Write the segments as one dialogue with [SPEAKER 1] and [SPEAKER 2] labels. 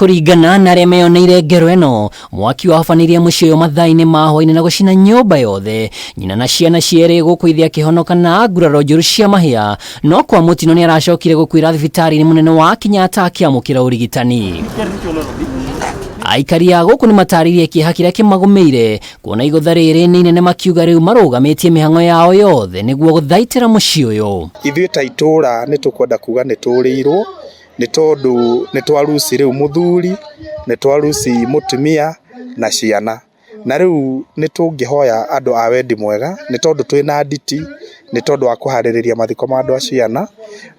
[SPEAKER 1] Kũringana na arĩa meyoneire ngero ĩno, mwaki wahobanĩirie mũciĩ ũyũ mathaa-inĩ ma hwaĩ-inĩ na gũcina nyũmba yothe, nyina na ciana cierĩ, gũkũ ithe akĩhonoka na nguraro njũru cia mahĩa, no kwa mũtino nĩ aracokire gũkuĩra thibitarĩ-inĩ mũnene wa Kenyatta akĩamũkĩra ũrigitani. Aikari a gũkũ nĩ matarĩirie kĩeha kĩrĩa kĩmagũmĩire kuona igũtha rĩrĩ nĩ inene, makiuga rĩu marũgamĩtie mĩhang'o yao yothe nĩguo gũthaitĩra mũciĩ ũyũ.
[SPEAKER 2] Ithuĩ ta itũũra nĩ tũkwenda kuga nĩ tũrĩirwo nĩ tondũ nĩ twaruci rĩu mũthuri, nĩ twaruci mũtumia na ciana. Na rĩu nĩ tũngĩhoya andũ a wendi mwega nĩ tondũ twĩna nditi, nĩ tondũ wa kũharĩrĩria mathiko ma andũ a ciana,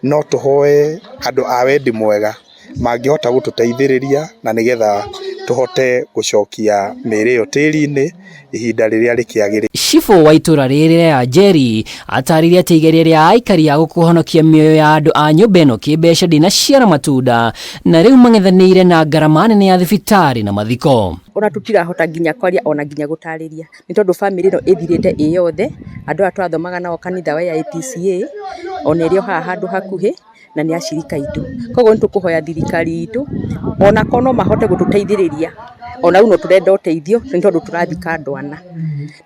[SPEAKER 2] no tũhoe andũ a wendi mwega mangĩhota gũtũteithĩrĩria na nĩgetha tũhote gũcokia mĩĩrĩ ĩyo tĩri-inĩ ihinda rĩrĩa rĩkĩagĩrĩire.
[SPEAKER 1] Cibũ wa itũra rĩrĩ rĩa Njeri atarĩirie atĩ igeria rĩa aikari a gũkũ kũhonokia mĩoyo ya andũ a nyũmba ĩno kĩmbeca ndĩnaciara matunda, na rĩu mang'ethanĩire na ngarama nene ya thibitarĩ na mathiko.
[SPEAKER 3] Ona tũtirahota nginya kwaria ona nginya gũtarĩria, nĩ tondũ bamĩrĩ ĩno ĩthirĩte ĩ yothe. Andũ aya tũrathomaga nao kanitha wa AIPCA, ona ĩrĩ o haha handũ hakuhĩ, na nĩ acirika aitũ. Koguo nĩ tũkũhoya thirikari itũ ona korwo no mahote gũtũteithĩrĩria, ona rĩu no tũrenda ũteithio nĩ tondũ tũrathika andũ ana.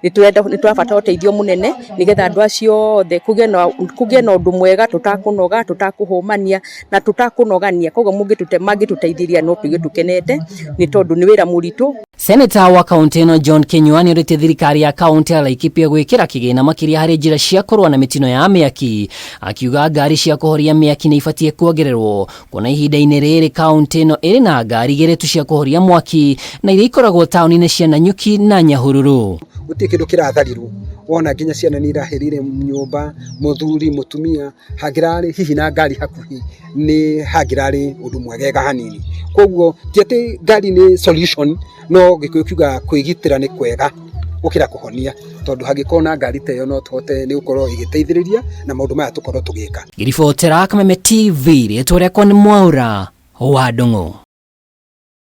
[SPEAKER 3] Nĩ tũrabatara ũteithio mũnene nĩgetha andũ acio othe kũgĩe na ũndũ mwega, tũtakũnoga, tũtakũhũmania na tũtakũnogania. Koguo mangĩtũteithĩrĩria no tũigue tũkenete nĩ tondũ nĩ wĩra mũritũ.
[SPEAKER 1] Seneta wa kaunti ĩno John Kinyua nĩ orĩtie thirikari ya kaunti ya Laikipia gwĩkĩra kĩgĩna makĩria harĩ njĩra cia kũrũa na mĩtino ya mĩaki, akiuga ngari cia kũhoria mĩaki nĩ ibatiĩ kuongererwo, kuona ihinda-inĩ rĩrĩ kaunti ĩno ĩrĩ na ngari igĩrĩ tu cia kũhoria mwaki na iria ikoragwo taũni-inĩ cia Nanyuki na Nyahururu.
[SPEAKER 4] Gũtirĩ kĩndũ kĩratharirwo, wona nginya ciana nĩ irahĩrĩire nyũmba, mũthuri, mũtumia, hangĩrarĩ hihi na ngari hakuhĩ nĩ hangĩrarĩ ũndũ mwegega hanini. Koguo ti atĩ ngari nĩ solution, no Gĩkũyũ kiugaga kwĩgitĩra nĩ kwega gũkĩra kũhonia, tondũ hangĩkorwo na ngari ta ĩyo no tũhote nĩ gũkorwo ĩgĩteithĩrĩria na maũndũ maya tũkorwo tũgĩka.
[SPEAKER 1] Ngĩribotera Kameme TV, rĩtwa rĩakwa nĩ Mwaura wa Ndung'u.